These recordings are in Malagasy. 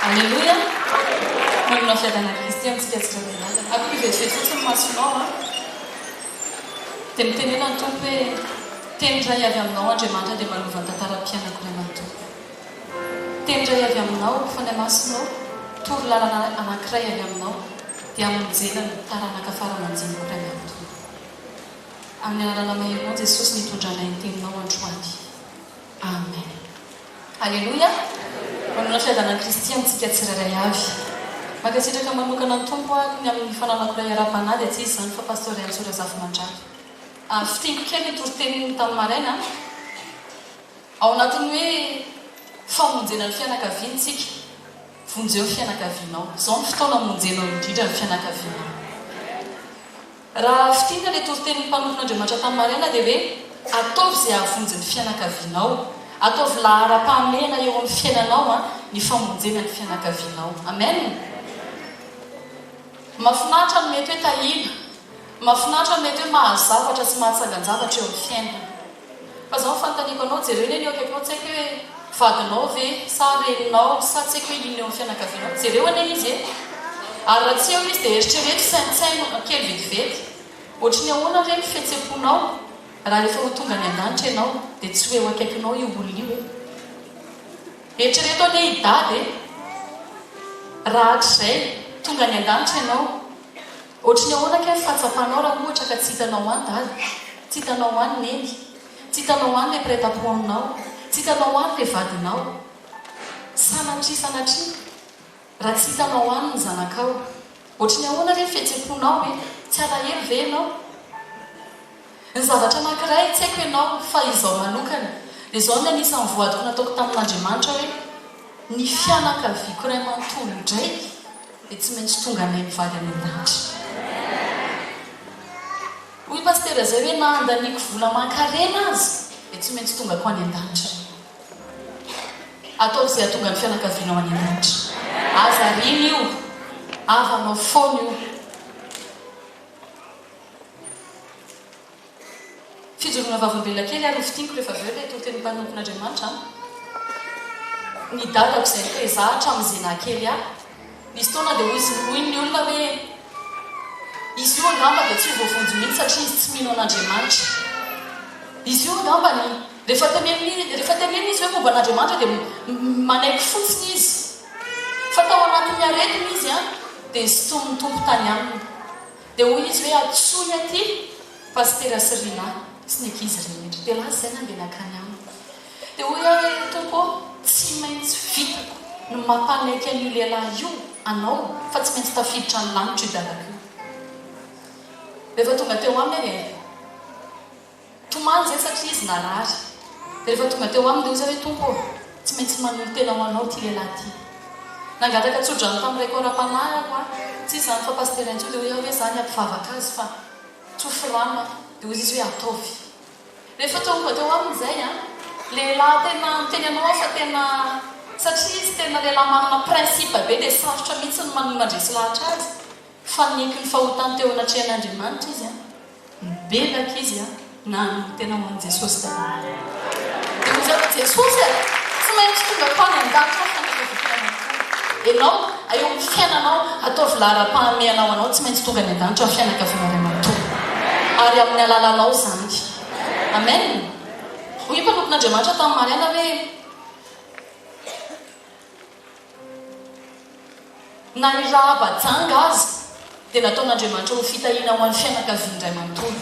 Aleloia! Manana fiadanan'i Kristy amintsika tsirairay avy. Akory vetivety fotsiny ny masonao an! Dia mitenena ny Tompo hoe, Teny iray avy aminao Andriamanitra dia manova ny tantaram-piainako iray manontolo. Teny iray avy aminao, Fanahy Masina ô, toro lalana anankiray avy aminao dia hamonjena ny taranaka fara aman-dimbiko iray manontolo. Amin'ny anarana maherinao Jesosy no itondranay ny teninao androany. Amen. Aleloia! Manana fiadanan'i Kristy amintsika tsirairay avy. Mankasitraka manokana ny Tompo aho ny amin'ny fananako ray ara-panahy dia tsy iza izany fa Pasteur Henintsoa Razafimandrava. Fintiniko kely ny toriteniny tamin'ny maraina. Ao anatin'ny hoe famonjena ny fianakaviana isika. Vonjeo ny fianakavianao. Izao no fotoana hamonjenao indrindra ny fianakavianao. Raha fintinina ilay toritenin'ny mpanompon'Andriamanitra tamin'ny maraina dia hoe, Ataovy izay hahavonjy ny fianakavianao. Ataovy laharam-pahamehana eo amin'ny fiainanao ny famonjena ny fianakavianao. Amen! Mahafinaritra ny mety hoe tahiana. Mahafinaritra ny mety hoe mahazo zavatra sy mahatsangan-javatra eo amin'ny fiainana. Fa zao ny fanontaniako anao, jereo anie ny eo akaikinao, tsy haiko hoe vadinao ve sa reninao sa tsy haiko hoe inona eo amin'ny fianakavianao, jereo anie izy e! Ary raha tsy eo izy dia eritrereto, saintsaino kely vetivety, ohatry ny ahoana re ny fihetsem-ponao raha rehefa ho tonga any an-danitra ianao dia tsy ho eo akaikinao io olona io e! Eritrereto anie i Dada e! Raha hatrizay tonga any an-danitra ianao, Ohatry ny ahoana kay ny fahatsapanao raha ohatra ka tsy hitanao any dada, tsy hitanao any neny, tsy hitanao any ilay mpiray tampo aminao, tsy hitanao any ilay vadinao. Sanatria sanatria raha tsy hitanao any ny zanakao. Ohatry ny ahoana re ny fihetsem-ponao e? Tsy alahelo ve ianao? Ny zavatra anankiray tsy haiko ianao fa izao manokana dia izao ny anisan'ny voadiko nataoko tamin'Andriamanitra hoe ny fianakaviako iray manontolo indray dia tsy maintsy tonga anay mivady any an-danitra. Hoy Pasitera izay hoe na handaniako vola aman-karena aza dia tsy maintsy tongako any an-danitra. Ataovy izay hahatonga ny fianakavianao any an-danitra. Aza ariana io, havanao foana io. Fijoroana vavolombelona kely ary hofintiniko rehefa avy eo ilay toritenin'ny mpanompon'Andriamanitra an! Ny dadako izay nitaiza ahy hatramin'izay naha kely ahy, nisy taona dia hoy izy, hoy ny olona hoe, izy io angamba dia tsy ho voavonjy mihitsy satria izy tsy mino an'Andriamanitra. Izy io angambany, rehefa tenenina, rehefa tenenina izy hoe momba an'Andriamanitra dia manaiky fotsiny izy. Fa tao anatin'ny aretina izy an, dia nisintomin'ny Tompo tany aminy. Dia hoy izy hoe antsoy aty Pasitera sy Rinah sy ny ankizy rehetra. Dia lasa izay nandeha nankany aminy. Dia hoy aho hoe Tompo ô, tsy maintsy vitako ny mampanaiky an'io lehilahy io anao fa tsy maintsy tafiditra any lanitra io dadako io. Rehefa tonga teo aminy aho dia. Tomany izay satria izy narary. Dia rehefa tonga teo aminy dia hoy izy hoe, Tompo ô, tsy maintsy manolo-tena ho Anao ity lehilahy ity. Nangataka tso-drano tamin'ny raiko ara-panahy aho an, tsy iza izany fa Pasitera intsony, dia hoy aho hoe, Izaho ny hampivavaka azy fa tsofy rano aho. Dia hoy izy hoe, Ataovy. Rehefa tonga teo aminy izay an, lehilahy tena miteny anao aho fa tena, satria izy tena lehilahy manana principe be dia sarotra mihitsy ny mandresy lahatra azy, fa niaiky ny fahotany teo anatrehan'Andriamanitra izy an. Nibebaka izy an, nanolo-tena ho an'i Jesosy daholo. Dia hoy izy hoe, Jesosy e! Tsy maintsy tonga tany an-danitra aho fianakaviako iray manontolo. Ianao, eo amin'ny fiainanao, ataovy laharam-pahamehana ho anao, tsy maintsy tonga any an-danitra ny fianakavianao iray manontolo. Ary amin'ny alalanao izany. Amen! Hoy ny mpanompon'Andriamanitra tamin'ny maraina hoe, Na i Rahaba janga aza dia nataon'Andriamanitra ho fitahiana ho an'ny fianakaviany iray manontolo.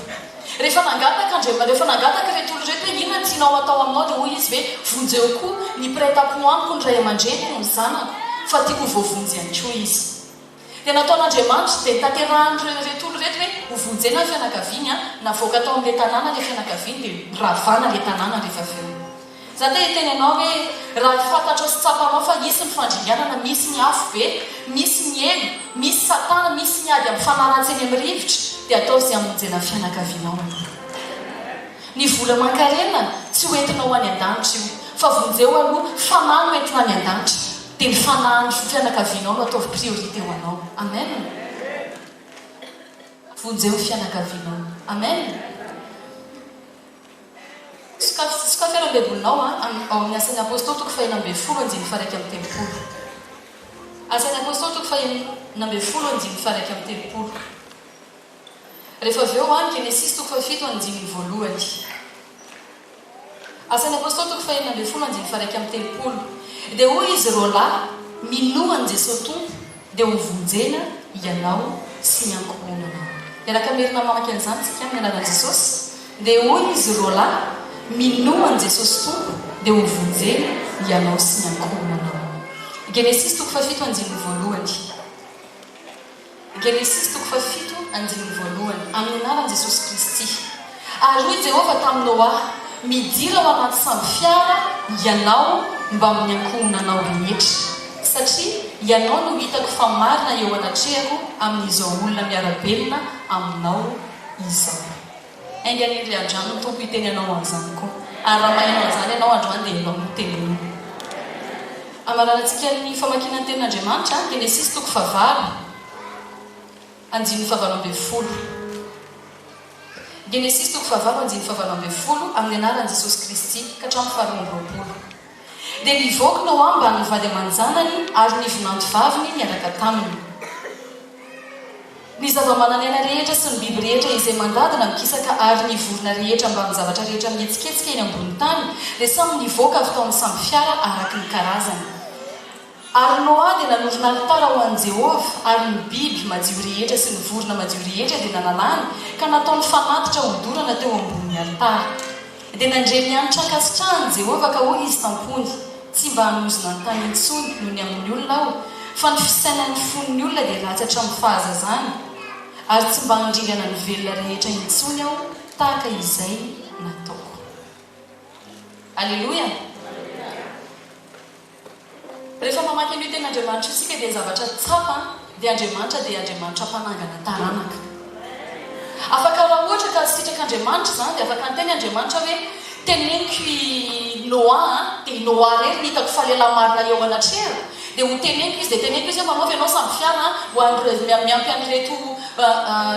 Rehefa nangataka Andriamanitra, rehefa nangataka ireto olona ireto hoe inona no tianao hatao aminao dia hoy izy hoe vonjeo koa ny mpiray tampo amiko, ny ray aman-dreniko, ny zanako, fa tiako ho voavonjy ihany koa izy. Dia nataon'Andriamanitra, dia notanterahan'ireo ireto olona ireto hoe ho vonjena ny fianakaviany, navoaka tao amin'ilay tanàna ilay fianakaviany dia noravana ilay tanàna rehefa avy eo. Za te hiteny anao hoe raha fantatrao sy tsapanao fa hisy ny fandringanana, misy ny afo be, misy ny helo, misy satana, misy ny ady amin'ny fanahy ratsy eny amin'ny rivotra, dia ataovy izay hamonjena ny fianakavianao aloha. Ny vola aman-karena tsy ho entinao any an-danitra io, fa vonjeo aloha, fanahy no entina any an-danitra, dia ny fanahin'ny fianakavianao no ataovy priorité ho anao. Amen. Vonjeo ny fianakavianao. Amen. Sokafy sokafy ary ny Baibolinao an, ao amin'ny Asan'ny Apostoly toko fahenina ambinifolo andininy faha-31. Asan'ny Apostoly toko fahenina ambin'ny folo andininy faha-31. Rehefa avy eo any Genesisy toko fahafito andininy voalohany. Asan'ny Apostoly toko faha-16 andininy faha-31. Dia hoy izy roalahy, Minoa an'i Jesoa Tompo, dia ho vonjena ianao sy ny ankohonanao. Miaraka merina mamaky an'izany tsika amin'ny anaran'i Jesosy. Dia hoy izy roalahy, Minoa an'i Jesosy Tompo, dia ho vonjena ianao sy ny ankohonanao. Genesisy toko fahafito andininy voalohany. Genesisy toko fahafito andininy voalohany. Amin'ny anaran'i Jesosy Kristy. Ary hoy Jehovah tamin'i Noa, Midira ao anaty sambo fiara ianao mbamin'ny ankohonanao rehetra, satria ianao no hitako fa marina eo anatrehako amin'izao olona miara-belona aminao izao. Enga anie ry Andriano ny Tompo hiteny anao amin'izany koa. Ary raha maheno an'izany ianao androany dia ianao no tenenina. Hamaranantsika ny famakiana ny Tenin'Andriamanitra, Genesisy toko fahavalo, andininy fahavalo ambin'ny folo. Genesisy toko fahavalo andininy fahavalo ambin'ny folo, amin'ny anaran'i Jesosy Kristy, ka hatramin'ny faharoa amby roapolo. Dia nivoaka Noa mbamin'ny vady aman-janany ary ny vinanto vaviny niaraka taminy. Ny zava-manan'aina rehetra sy ny biby rehetra izay mandady na mikisaka ary ny vorona rehetra mbamin'ny zavatra rehetra mihetsiketsika eny ambonin'ny tany dia samy nivoaka avy tao amin'ny sambo fiara araka ny karazany. Ary Noa dia nanorina alitara ho an'i Jehovah, ary ny biby madio rehetra sy ny vorona madio rehetra dia nalalany ka nataony fanatitra hodorana teo ambonin'ny alitara. Dia nandre ny hanitra ankasitrahan'i Jehovah ka hoy izy tam-pony, Tsy mba hanozona ny tany intsony noho ny amin'ny olona aho, fa ny fisainan'ny fon'ny olona dia ratsy hatramin'ny fahazazany, ary tsy mba handringana ny velona rehetra intsony aho tahaka izay nataoko. Aleloia! Rehefa mamaky an'io tenin'Andriamanitra io isika dia ny zavatra tsapa dia Andriamanitra dia Andriamanitra mpanangana taranaka. Afaka raha ohatra ka sitrak'Andriamanitra izany dia afaka niteny Andriamanitra hoe teneniko i Noa an, dia i Noa irery no hitako fa lehilahy marina eo anatrehako, dia ho teneniko izy, dia teneniko izy hoe manaova ianao sambo fiara an, ho an'ireo miampy an'ireto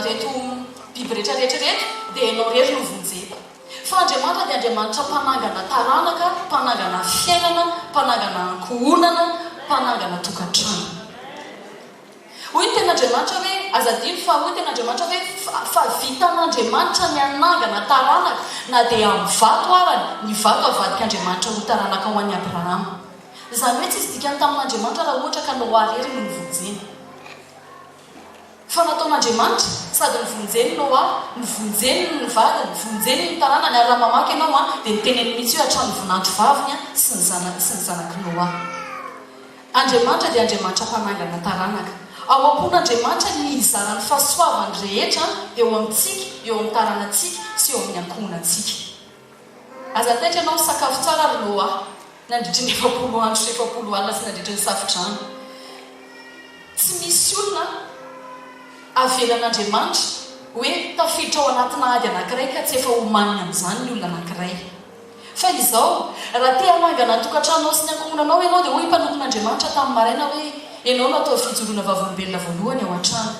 ireto biby rehetra rehetra ireto, dia ianao irery no vonjeko. Fa Andriamanitra dia Andriamanitra mpanangana taranaka, mpanangana fiainana, mpanangana ankohonana, mpanangana tokantrano. Hoy ny tenin'Andriamanitra hoe, aza adino fa hoy ny tenin'Andriamanitra hoe fa vitan'Andriamanitra ny hanangana taranaka na dia amin'ny vato arany, ny vato avadik'Andriamanitra ho taranaka ho an'i Abrahama. Izany hoe tsisy dikany tamin'Andriamanitra raha ohatra ka Noa irery no novonjena. Fa nataon'Andriamanitra, sady novonjeny Noa, novonjeny ny vadiny, vonjeny ny taranany, ary raha mamaky ianao an, dia niteneniny mihitsy hoe hatramin'ny vinanto vaviny an, sy ny zanany sy ny zanak'i Noa. Andriamanitra dia Andriamanitra mpanangana taranaka. Ao am-pon'Andriamanitra ny hizara ny fahasoavany rehetra eo amintsika, eo amin'ny taranatsika sy eo amin'ny ankohonantsika. Aza taitra ianao misakafo tsara ry Noa, nandritry ny 40 andro sy 40 alina sy nandritry ny safodrano. Tsy misy olona avelan'Andriamanitra hoe tafiditra ao anatina ady anankiray ka tsy efa omaniny amin'izany ny olona anankiray. Fa izao, raha te hanangana ny tokantranonao sy ny ankohonanao ianao, dia hoy ny mpanompon'Andriamanitra tamin'ny maraina hoe, Ianao no ataovy fijoroana vavolombelona voalohany ao an-trano.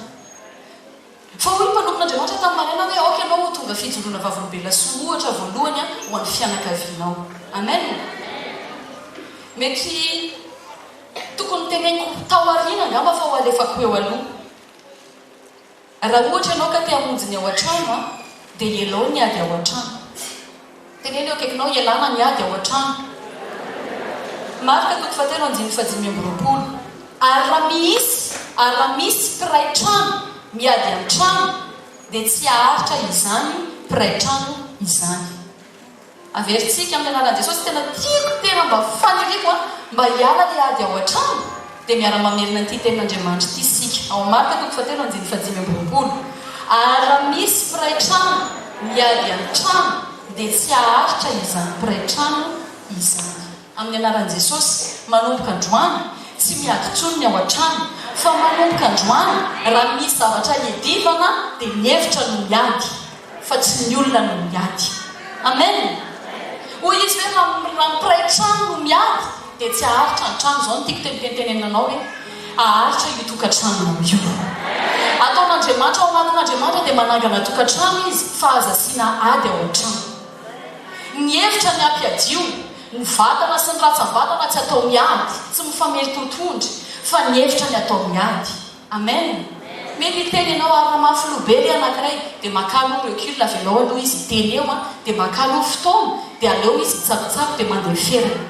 Fa hoy ny mpanompon'Andriamanitra tamin'ny maraina hoe, Aoka ianao ho tonga fijoroana vavolombelona sy ohatra voalohany ho an'ny fianakavianao. Amen. Mety tokony teneniko tao aoriana angamba fa ho alefako eo aloha. Raha ohatra ianao ka te hamonjy ny ao an-trano an, dia ialao ny ady ao an-trano. Teneno eo akaikinao, ialana ny ady ao an-trano. Marka toko fahatelo andininy fahadimy amby roapolo. Ary raha mihisy, ary raha misy mpiray trano miady an-trano, dia tsy haharitra izany mpiray trano izany. Averintsika amin'ny anaran'i Jesosy, tena tiako, tena mba faniriako an, mba hiala ilay ady ao an-trano, dia miara-mamerina an'ity tenin'Andriamanitra ity isika, ao amin'ny Marka toko fahatelo andininy fahadimy amby roapolo. Ary raha misy mpiray trano miady an-trano, dia tsy haharitra izany mpiray trano izany. Amin'ny anaran'i Jesosy, manomboka androany, tsy miady intsony ny ao an-trano, fa manomboka androany, raha misy zavatra iadivana dia ny hevitra no miady, fa tsy ny olona no miady. Amen! Hoy izy hoe raha raha mpiray trano no miady dia tsy haharitra ny trano. Izao no tiako tenitentenenina anao hoe, haharitra io tokantranonao io. Ataon'Andriamanitra ao anatin'Andriamanitra dia manangana tokantrano Izy, fa aza asiana ady ao an-trano. Ny hevitra ny hampiadio, ny vatana sy ny ratsam-batana tsy atao miady, tsy mifamely totohondry. Fa ny hevitra ny atao miady. Amen! Mety hiteny ianao ary raha mafy loha be le anakiray dia makà aloha recul avelao aloha izy hiteny eo an, dia makà aloha fotoana dia aleo izy mitsabotsabo dia mandeferana.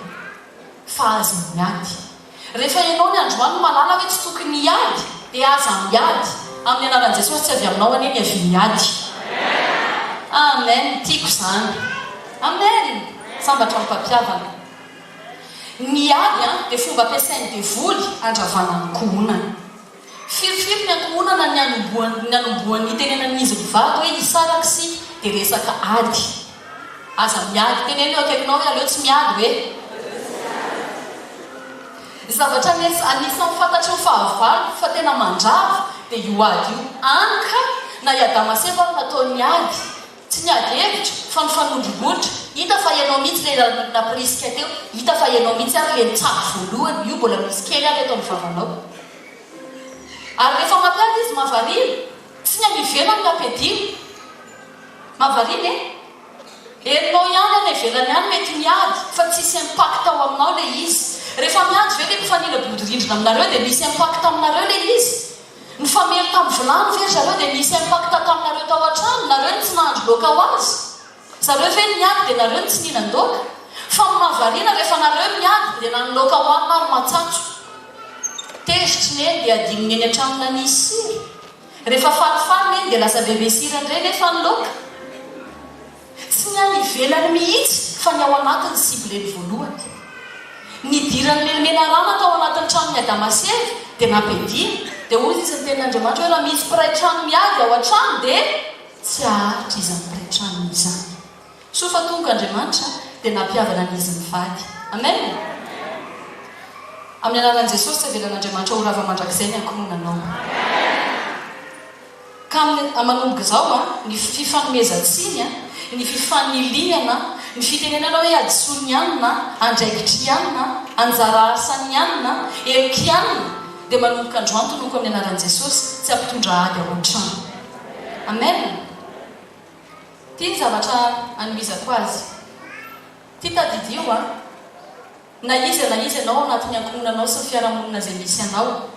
Fa aza miady. Rehefa ianao ny androany no mahalala hoe tsy tokony hiady dia aza miady. Amin'ny anaran'i Jesosy tsy avy aminao anie ny avian'ny ady. Amen! Tiako izany. Amen! Sambatra ny mpampihavana. Ny ady dia fomba ampiasain'ny devoly handravana ny ankohonana. Firifiry ny ankohonana ny hanombohan'ny nanombohan'ny nitenenan'izy mivady hoe hisaraka isika dia resaka ady. Aza miady. Teneno eo akaikinao hoe aleo tsy miady hoe. Zavatra anisan'ny fantatry ny fahavalo fa tena mandrava dia io ady io. Any ka na i Adama sy Eva ary nataony ady. Tsy niady hevitra fa nifanondrobodra, hita fa ianao mihitsy ilay nampirisika teo, hita fa ianao mihitsy ary ilay nitsabo voalohany, io mbola misy kely ary eto amin'ny vavanao. Ary rehefa mampiady izy mahavariana, tsy ny any ivelany no ampiadiana. Mahavariana e! Henonao ihany any ivelany any mety miady fa tsisy impact ao aminao ilay izy. Rehefa miady ve ilay mpifanila bodirindrina aminareo dia misy impact aminareo ilay izy? Nifamely tamin'ny vilany ve ry zareo dia nisy impact taminareo tao an-trano? Nareo no tsy nahandro laoka ho azy? Zareo ve niady dia nareo no tsy nihinan-daoka? Fa ny mahavariana rehefa nareo miady dia na ny laoka hohanina ary matsatso. Tezitry neny dia adinon'i neny hatramin'ny nanisy sira. Rehefa falifaly neny dia lasa bebe sira indray nefa ny laoka. Tsy ny any ivelany mihitsy fa ny ao anatiny cibleny voalohany. Nidiran'ilay menarana tao anatin'ny tranon'i Adama sy Eva dia nampiadiana. Dia hoy izy ny tenin'Andriamanitra hoe raha misy mpiray trano miady ao an-trano dia tsy haharitra izany mpiray trano izany. Soa fa tonga Andriamanitra dia nampihavana an'izy mivady. Amen! Amin'ny anaran'i Jesosy tsy avelan'Andriamanitra ho rava mandrakizay ny ankohonanao. Ka amin'ny manomboka izao an, ny fifanomezan-tsiny an, ny fifanilihana an, ny fitenenana hoe hadisoan'i anona an, andraikitr'i anona an, anjara asan'i anona an, helok'i anona, dia manomboka androany tonoko amin'ny anaran'i Jesosy, tsy hampitondra ady ao an-trano. Amen! Ity ny zavatra anomezako azy. Ity tadidio an, na iza na iza ianao ao anatin'ny ankohonanao sy ny fiarahamonina izay misy anao,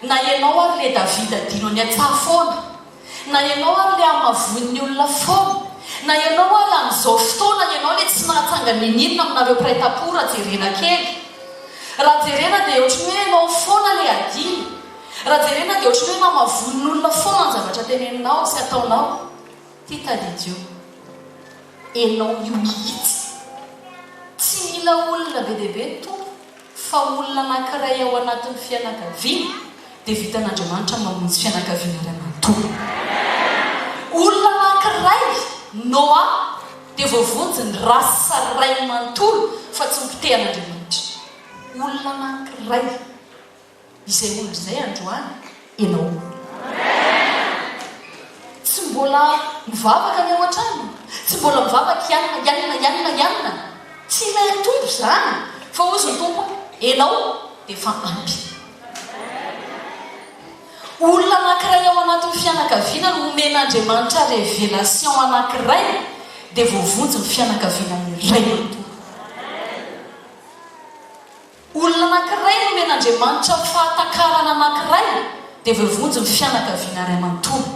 Na ianao ary le Davida adino any an-tsaha foana, na ianao ary le hamavoin'ny olona foana, na ianao ary amin'izao fotoana ianao le tsy mahatsanga n'inon'inona aminareo mpiray tampo raha jerena kely. Raha jerena dia ohatry ny hoe ianao foana le adino. Raha jerena dia ohatry ny hoe mamavoin'olona foana ny zavatra teneninao sy ataonao. Ty tadidio. Enao io mihitsy. Tsy mila olona be dia be ny Tompo fa olona anankiray ao anatin'ny fianakaviana dia vitan'Andriamanitra ny mamonjy fianakaviana iray manontolo. Olona anankiray, Noa, dia voavonjy ny race iray manontolo fa tsy nopotehan'Andriamanitra. Olona anankiray. Izay olona izay androany ianao. Tsy mbola mivavaka ny ao an-trano, tsy mbola mivavaka i anona, i anona, i anona, i anona. Tsy ilain'ny Tompo izany, fa hozy ny Tompo, ianao dia efa ampy. Olona anankiray ao anatin'ny fianakaviana no omen'Andriamanitra révélation anankiray dia voavonjy ny fianakaviana iray manontolo. Olona anankiray nomen'Andriamanitra fahatakarana anankiray dia voavonjy ny fianakaviana iray manontolo.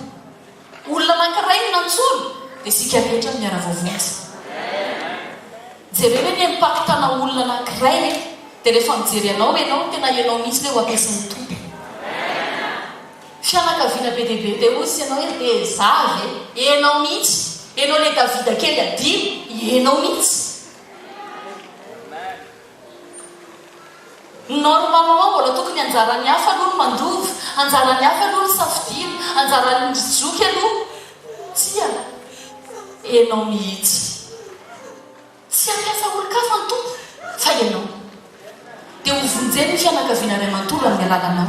Olona anankiray no nantsoina dia isika rehetra no miara-voavonjy. Jereo hoe ny impact-na olona anankiray e! Dia rehefa mijery anao ianao, tena ianao mihitsy ilay ho ampiasain'ny Tompo. Fianakaviana be dia be dia hoy ianao hoe dia za ve? Ianao mihitsy! Ianao ilay Davida kely adino, ianao mihitsy! Normalement mbola tokony anjaran'ny hafa aloha ny mandova, anjaran'ny hafa aloha ny safidiana, anjaran'ny zoky aloha. Tsia, enao mihitsy. Tsy hampiasa olon-kafa ny Tompo fa ianao. Dia ho vonjeny ny fianakaviana iray manontolo amin'ny alalanao.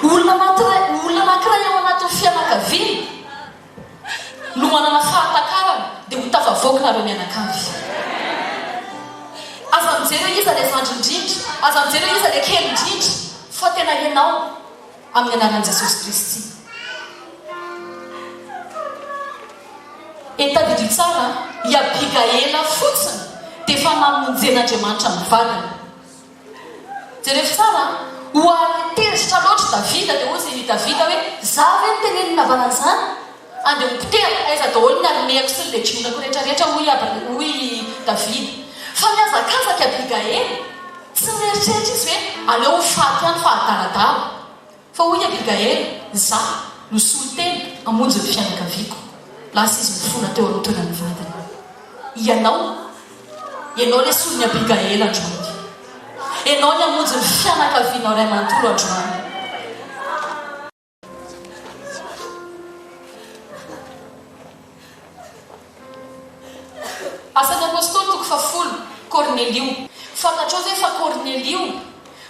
Olona anankiray, olona anankiray ao anatin'ny fianakaviana. no manana fahatakarana dia ho tafavoaka nareo mianakavy. Aza mijery hoe iza ilay zandry indrindra, aza mijery hoe iza ilay kely indrindra fa tena ianao amin'ny anaran'i Jesosy Kristy. E tadidio tsara an, i Abigaela fotsiny dia efa namonjen'Andriamanitra ny vadiny. Jereo tsara an! Ho ary tezitra loatra Davida dia hozy i Davida hoe, Za ve no tenenin'i Nabala an'izany? Andeha ho potehako aiza daholo ny armeako sy ny lejionako rehetra rehetra hoy hoy i Davida. Fa nihazakazaka i Abigaila. Tsy nieritreritra izy hoe aleo ho faty ihany fa adaladala. Fa hoy i Abigaila, Izaho no solontena hamonjy ny fianakaviako. Lasa izy nifona teo amin'ny toeran'ny vadiny. Ianao, ianao ilay solon'i Abigaila androany. Ianao ny hamonjy ny fianakavianao iray manontolo androany. Asan'ny Apostoly toko fahafolo, Kornelio. Fantatrao ve fa Kornelio,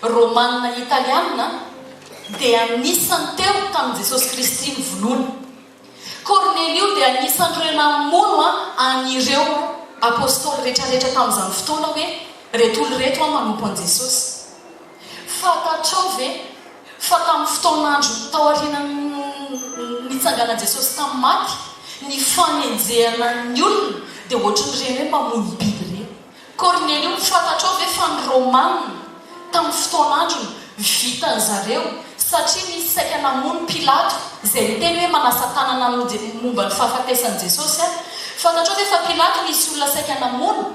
Romana Italiana, dia anisan'ny teo tamin'i Jesosy Kristy novonoina. Kornelio dia anisan'ireo namono an'ireo Apostoly rehetrarehetra tamin'izany fotoana hoe, Ireto olona ireto manompo an'i Jesosy. Fantatrao ve fa tamin'ny fotoan'andro taorian'ny nitsanganan'i Jesosy tamin'ny maty, ny fanenjehana ny olona dia ohatran'ireny hoe mamono biby ireny? Kornelio, fantatrao ve fa ny Romana tamin'ny fotoan'androny vitan-dry zareo satria nisy saika namono Pilato izay niteny hoe manasa tanana amin'ny momba ny fahafatesan'i Jesosy aho. Fantatrao ve fa Pilato nisy olona saika namono?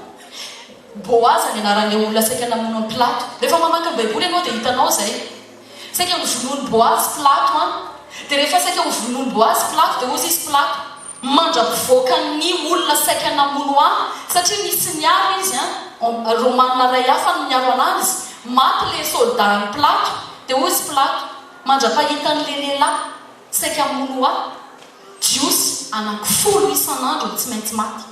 Boaza ny anaran'ilay olona saika namono an'i Pilato. Rehefa mamaky ny Baiboly ianao dia hitanao izay. Saika novonoin'i Boazy Pilato an. Dia rehefa saika hovonoin'i Boazy Pilato dia hozy izy Pilato, mandra-pivoakan'ny olona saika namono ahy, satria nisy niaro izy an, Romana iray hafa no niaro an'azy, maty ilay soldat an'i Pilato, dia hozy Pilato, mandra-pahitan'ilay lehilahy saika hamono ahy, Jiosy anankifolo isan'andro no tsy maintsy maty.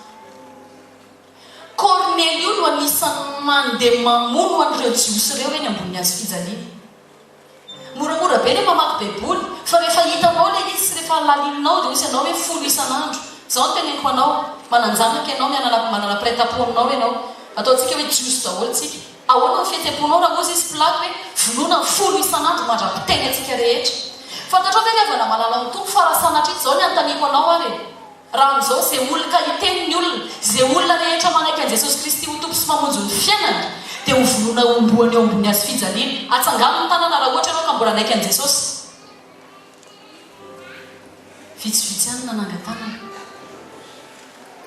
Kornelio no anisan'ny mandeha mamono an'ireo Jiosy ireo eny ambonin'ny hazo fijaliana. Moramora be ilay mamaky Baiboly, fa rehefa hitanao ilay izy sy rehefa halalininao dia hoy ianao hoe folo isan'andro. Izao no teneniko anao, manan-janaka ianao, mianana manana mpiray tampo aminao ianao. Ataontsika hoe Jiosy daholo isika. Ahoana ny fihetseham-ponao raha hozy izy Pilato hoe vonoina ny folo isan'andro mandra-piteny antsika rehetra? Fantatrao ve ry havana malala ao amin'ny Tompo fa raha sanatria izao ny anontaniako anao ary e? Raha amin'izao, izay olona ka hiteny ny olona, izay olona rehetra manaiky an'i Jesosy Kristy ho Tompo sy Mpamonjy ny fiainany, dia ho vonoina homboana eo ambony hazo fijaliana. Atsangano ny tanana raha ohatra ianao ka mbola hanaiky an'i Jesosy. Vitsivitsy ihany no nanangan-tanana.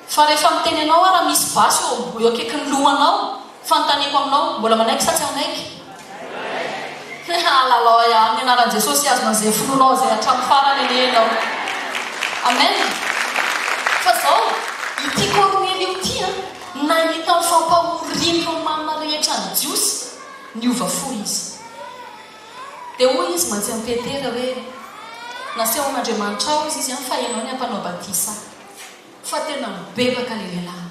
Fa rehefa miteny anao aho raha misy basy eo eo akaikin'ny lohanao, fanontaniako aminao, mbola manaiky sa tsy hanaiky? Halalao ahy amin'ny anaran'i Jesosy hihazona an'izay finoanao izay hatramin'ny farany anie ianao. Amen. Fa zao, ity Kornelio ity an, nahita ny fampahorian'ny Romana rehetra ny Jiosy, niova fo izy. Dia hoy izy mantsy amin'i Petera hoe, Nasehon'Andriamanitra ahy hozy izy an, fa ianao ny hampanao batisa ahy. Fa tena mibebaka ilay lehilahy.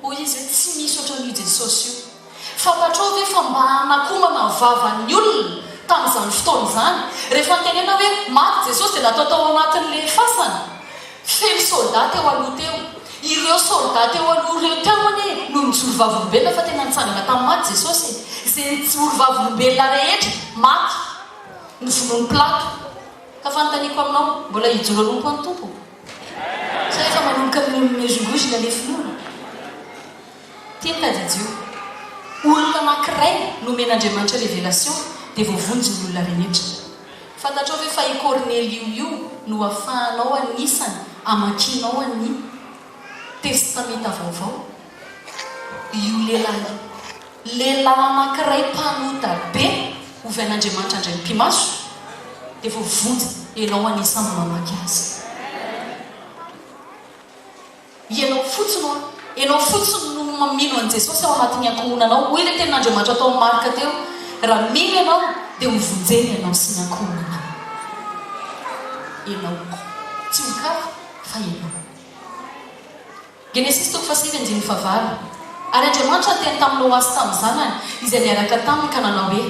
Hoy izy hoe, Tsy misy ohatran'io Jesosy io. Fantatrao ve fa mba hanakomana ny vavan'ny olona tamin'izany fotoana izany? Rehefa nitenena hoe maty Jesosy dia natao tao anatin'ilay fasana. Feno soldats teo aloha teo. Ireo soldats teo aloha ireo teo anie no nijoro vavolombelona fa tena nitsangana tamin'ny maty Jesosy e. Izay nijoro vavolombelona rehetra maty. Novonoin'i Pilato. Ka fanontaniako aminao, mbola hijoro hanompo an'ny Tompo? Sa efa manomboka mihozongozona le finoana? Ty ny tadidio, olona anankiray nomen'Andriamanitra révélation dia voavonjy ny olona rehetra. Fantatrao ve fa i Kornelio io no afahanao anisany amakianao ny Testamenta vaovao? Io lehilahy io. Lehilahy anankiray mpanota be ovain'Andriamanitra indray mipi-maso dia voavonjy ianao anisan'ny mamaky azy. Ianao fotsiny hoa, ianao fotsiny no mino an'i Jesosy ao anatin'ny ankohonanao. Hoy ilay tenin'Andriamanitra tao amin'ny Marka teo, raha mino ianao dia ho vonjena ianao sy ny ankohonanao. Ianao, tsy olon-kafa fa ianao. Genesisy toko fahasivy andininy fahavalo Ary Andriamanitra niteny tamin'i Noa sy tamin'ny zanany, izay niaraka taminy, ka nanao hoe,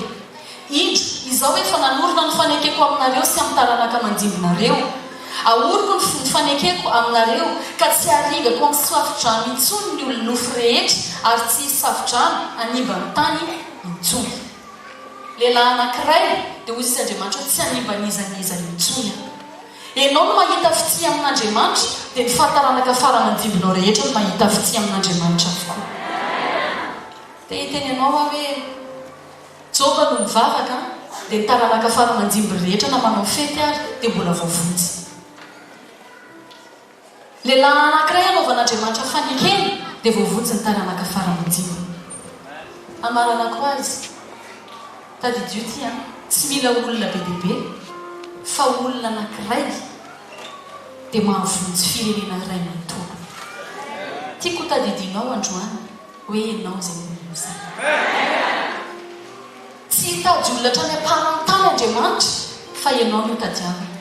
Indro, Izaho efa nanorina ny fanekeko aminareo sy amin'ny taranaka aman-dimbinareo. Ahoriko ny ny fanekeko aminareo, ka tsy haringako amin'ny safodrano intsony ny olo-nofo rehetra, ary tsy hisy safodrano hanimba ny tany intsony. Lehilahy anankiray, dia hoy izy Andriamanitra hoe, Tsy hanimba an'iza n'iza intsony Aho. Ianao no mahita fitia amin'Andriamanitra, dia ny fahataranaka fara aman-dimbinao rehetra no mahita fitia amin'Andriamanitra avokoa. Te hiteny anao aho hoe, Joba no nivavaka an! dia ny taranaka fara aman-dimby rehetra na manao fety ary dia mbola voavonjy. Lehilahy anankiray anaovan'Andriamanitra fanekena dia voavonjy ny taranaka fara aman-dimby. Hamaranako azy, tadidio ity an, tsy mila olona be dia be fa olona anankiray dia mahavonjy firenena iray manontolo. Tiako ho tadidinao androany hoe ianao izay olona izay. Tsy hitady olona hatrany am-paran'ny tany Andriamanitra fa ianao no tadiaviny.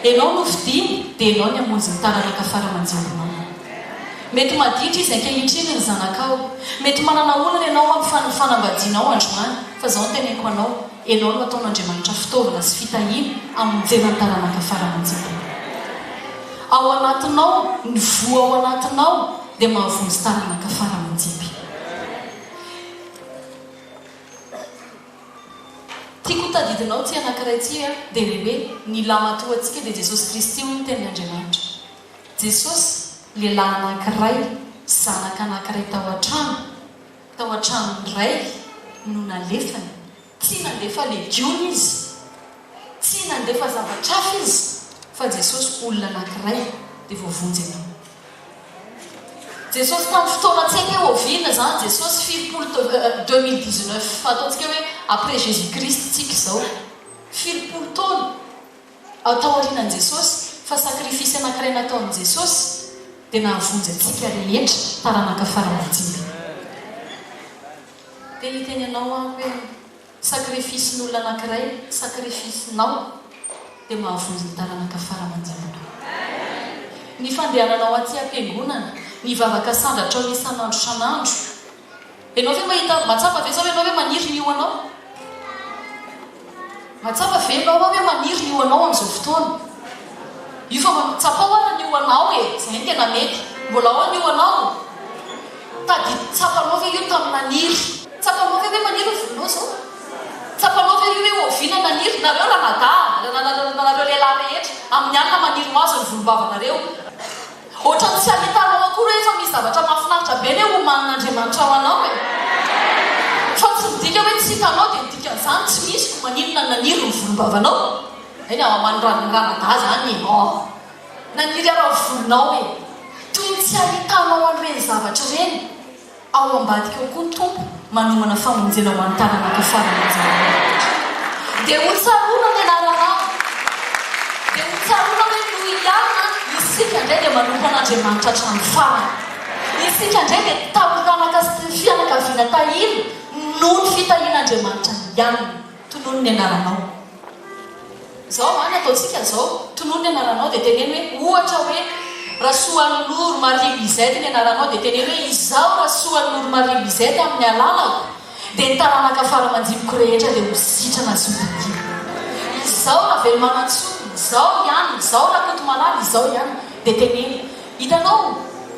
Ianao no fidiny dia ianao ny hamonjy ny taranaka fara aman-jimbinao. Mety maditra izy ankehitriny ny zanakao. Mety manana olana ianao amin'ny fanambadianao androany fa izao no teneniko anao, ianao no ataon'Andriamanitra fitaovana sy fitahiana hamonjena ny taranaka fara aman-jimbinao. Ao anatinao, ny voa ao anatinao dia mahavonjy taranaka fara aman-jimby. Tiako ho tadidinao ity anankiray ity a, dia ilay hoe ny lahimatoantsika dia Jesosy Kristy hoy ny tenin'Andriamanitra. Jesosy, lehilahy anankiray, zanaka anankiray tao an-trano, tao an-tranon'ny Ray no nalefany. Tsy nandefa legiona Izy, tsy nandefa zavatra hafa Izy, fa Jesosy olona anankiray dia voavonjy ianao. Jesosy tamin'ny fotoana tsy haiko hoe oviana izany Jesosy firy-polo taona 2019 ataontsika hoe après Jésus Christ tsika izao firy-polo taona taorianan'i Jesosy fa sacrifice anankiray nataon'i Jesosy dia nahavonjy antsika rehetra taranaka fara aman-jimby dia hiteny anao aho hoe Sacrifice-n'olona anankiray, sacrifice-nao, dia mahavonjy ny taranaka fara aman-jambinao. Ny fandehananao aty am-piangonana, ny vavaka sandratrao isan'andro isan'andro. Ianao ve mahita, mahatsapa ve izao ianao hoe maniry ny ho anao? Mahatsapa ve ianao hoe maniry ny ho anao amin'izao fotoana? Io fa tsapao ara ny ho anao e, izay no tena mety. Mbola ao ny ho anao? Tadidy tsapanao ve io tamin'ny naniry? Tsapanao ve hoe maniry ny volonao zao? Tsapanao ve io hoe oviana naniry? Nareo ranadahy, nareo lehilahy rehetra, amin'ny alina maniry ho azy ny volombavanareo. Ohatran'ny tsy ahitanao akory hoe efa misy zavatra mahafinaritra be anie omanin'Andriamanitra ho anao e! Fa tsy midika hoe tsy hitanao dia ny dikan'izany tsy misy ko maninona naniry ny volombavanao? Eny ao aman'ny ranadahy zany e! Oh! Naniry hanao volonao e! Toy ny tsy ahitanao an'ireny zavatra ireny, ao ambadika ao koa ny Tompo manomana famonjena ho an'ny taranaka farany anjaran'Andriamanitra. Dia ho tsaroana ny anaranao. Dia ho tsaroana hoe noho i Anna, isika indray dia manompo an'Andriamanitra hatramin'ny farany. Isika indray dia taranaka sy fianakaviana tahiana noho ny fitahian'Andriamanitra an'i Anna. Tonony ny anaranao. Zao an, ataontsika zao, tonony ny anaranao dia teneno hoe, ohatra hoe, Rasoanoro Marie Lisette ny anaranao dia teneno hoe, izaho Rasoanoro Marie Lisette amin'ny alalako dia ny taranaka fara aman-dimbiko rehetra dia ho sitrana sy ho tahiana. Izaho Ravelomanantsoa, izaho ihany, izaho Rakotomalala, izaho ihany. Dia teneno. Hitanao,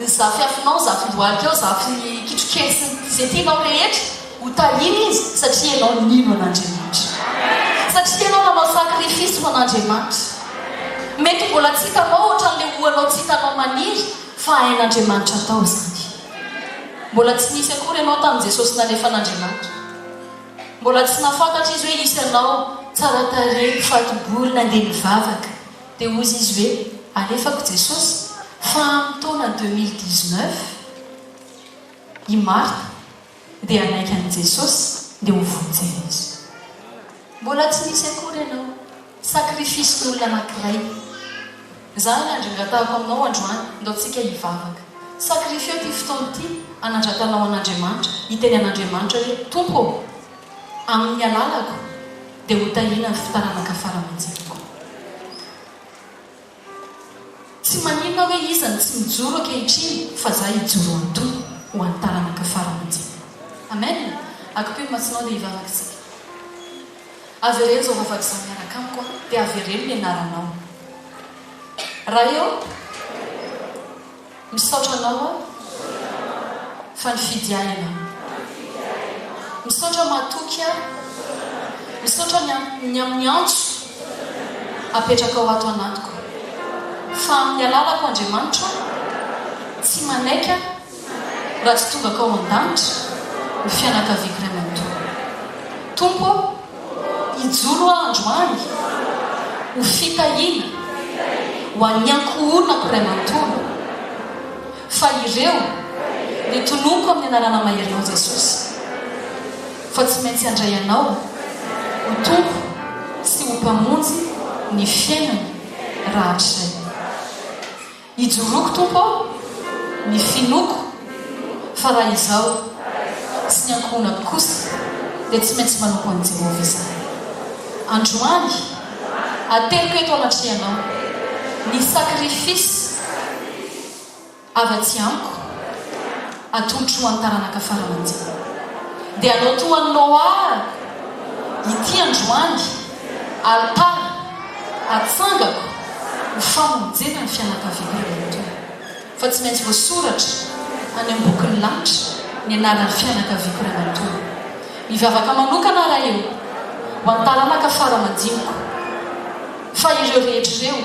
ny zafiafinao, zafindohalikao, zafin'ny kitrokely sy ny izay tianao rehetra, ho tahiana izy satria ianao nino an'Andriamanitra. Satria ianao nanao sacrifice ho an'Andriamanitra. Mety mbola tsy hitanao ohatran'ilay ohanao tsy hitanao maniry fa hain'Andriamanitra atao izany. Mbola tsy nisy akory ianao tamin'i Jesosy nalefan'Andriamanitra. Mbola tsy nahafantatra izy hoe hisy anao tsara tarehy, mpifatobory, nandeha nivavaka. Dia hozy izy hoe, Alefako Jesosy, fa amin'ny taona 2019 i Martha dia hanaiky an'i Jesosy dia ho vonjena izy. Mbola tsy nisy akory ianao. Sacrifice-n'olona anankiray. Izany ny andringatahako aminao androany, ndao tsika hivavaka. Sacrifieo ity fotoana ity hanandratanao an'Andriamanitra, hiteny an'Andriamanitra hoe, Tompo ô, Amin'ny alalako dia ho tahiana ny fitaranaka fara aman-jiroko. Tsy maninona hoe iza no tsy mijoro ankehitriny fa za hijoro ho an'ny Tompo, ho an'ny taranaka fara aman-jiroko. Amen! Akipio ny masonao dia hivavaka isika. Avereno izao vavaka izao miaraka amiko an, dia avereno ny anaranao. Ray ô, Misaotra Anao aho fa nifidy ahy Ianao. Misaotra matoky aho. Misaotra ny ny amin'ny antso apetrakao ato anatiko. Fa amin'ny alalako Andriamanitra o, tsy manaiky aho raha tsy tonga akao an-danitra ny fianakaviako iray manontolo. Tompo o, Mijoro aho androany ho fitahiana ho an'ny ankohonako iray manontolo, fa ireo dia tononiko amin'ny anarana maherinao Jesosy, fa tsy maintsy handray Anao ho Tompo sy ho Mpamonjy ny fiainany rahatrizay. Ijoroako Tompo ô, ny finoako fa raha izaho sy ny ankohonako kosa dia tsy maintsy manompo an'i Jehovah izahay. Androany, ateriko eto anatrehanao ny sacrifice avy aty amiko atolotro ho an'ny taranaka fara aman-dimy. Dia hanao toa an'i Noa ity androany alitara atsangako ho famonjena ny fianakaviako iray manontolo. Fa tsy maintsy voasoratra any amin'ny bokin'ny lanitra ny anaran'ny fianakaviako iray manontolo. Mivavaka manokana aho Ray ô, ho an'ny taranaka fara aman-dimiko. Fa ireo rehetra ireo,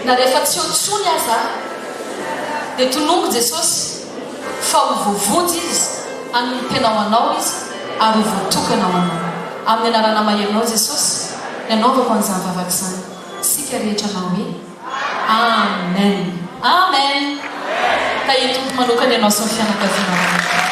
na rehefa tsy eo intsony aza aho, dia tononiko Jesosy fa ho voavonjy izy, hanompo-tena ho Anao izy, ary ho voatokana ho Anao. Amin'ny anarana maherinao Jesosy, ny anaovako an'izany vavaka izany. Isika rehetra hanao hoe, Amen. Amen. Tahian'ny Tompo manokana ianao sy ny fianakavianao.